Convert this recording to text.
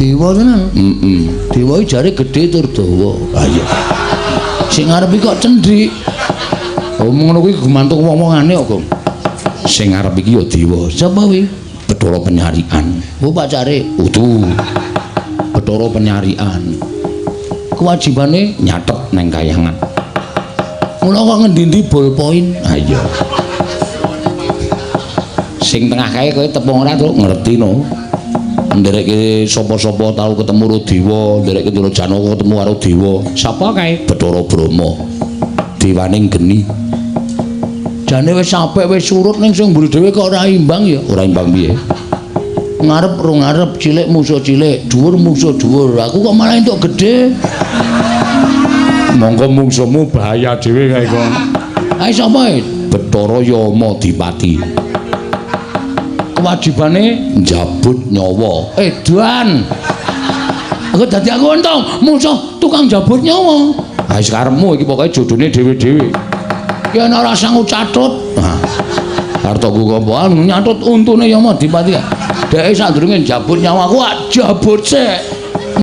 Dewa tenan. Heeh. Dewa iki jare gedhe tur dawa. Ha iya. Sing ngarep iki kok cendhik. Oh ngono kuwi gumantung wong-wongane kok, Gong. Sing ngarep iki ya dewa. Sapa kuwi? Bathara Penyarikan. Oh pacare. Udu. Bathara Penyarikan. Kewajibane nyatet neng kayangan. Mula kok ngendi-endi ballpoint. Ha iya. Sing tengah kae kowe tepung ora, Truk? Ngerti no. Ndereke sapa-sapa tau ketemu karo dewa, ndereke Ndara Janaka ketemu karo dewa. Sapa kae? Bathara Brahma. Dewaning geni. Jane wis apik wis surut ning sing mburi dhewe kok ora imbang ya. Ora imbang piye? Ngarep ro ngarep, cilik musuh cilik, dhuwur musuh dhuwur. Aku kok malah entuk gedhe. Monggo mungsuhmu bahaya dhewe kae kok. Ae sapa e? Bathara Yama Dipati. Kewajibane njabut nyawa. Edan. Aku dadi aku untung musuh tukang jabut nyawa. Ha wis karepmu iki pokoke jodone dhewe-dhewe. Ki ana ora sangu catut. Ha. Arep tok apa? Nyatut untune Yama Dipati. Dheke sadurunge njabut nyawaku, jabut sik.